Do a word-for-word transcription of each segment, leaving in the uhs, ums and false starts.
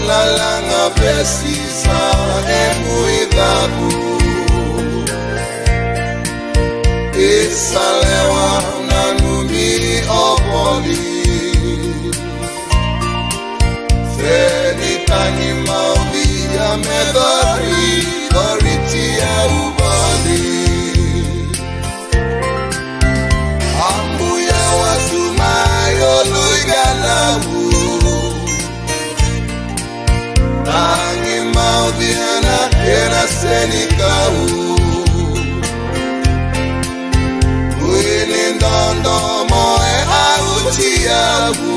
Lalaga vesi sa e muidabu. Isa lewa nanumi o voli. Seni tagi maudia me dori, dori tia u voli. Ambuya watu mai o lui galavu. Tagi maudia na kena seni kau. Uini dodo mo e au tiavu.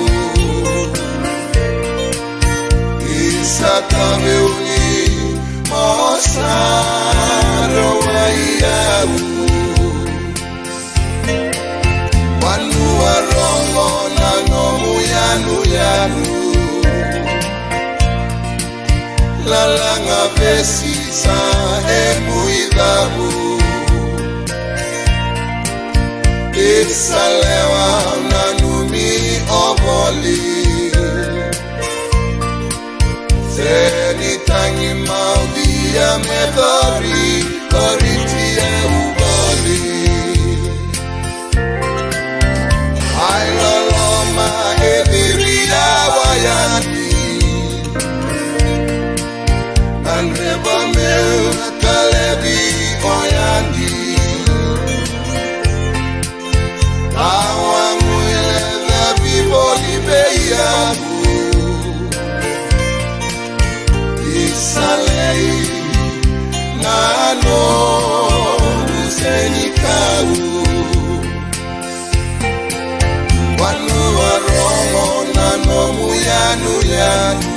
Isa taveuni mo sa rawai au. Vanua rogo na nomu yanuyanu. Lalaga vesi sa e muidabu. Isa lewa nanumi o voli. Seni tagi maudia me dori, dori tia u voli. Ai loloma e viri a wayani. Nandreva meu kalevi oyani. Awamu ileva vivoli veiyavu. Isalei na nomu senikau. Vanua rogo na nomu yanuyanu.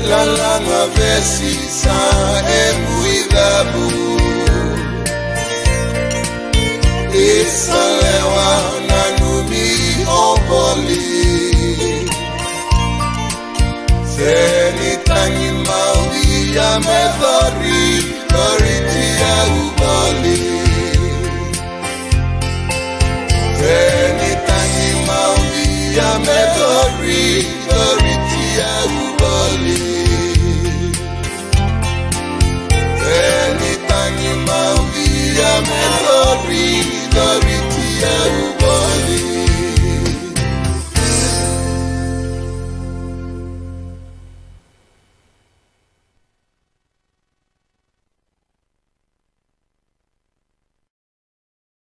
Lalaga vesi sa e muidabu. Isa lewa nanumi o voli.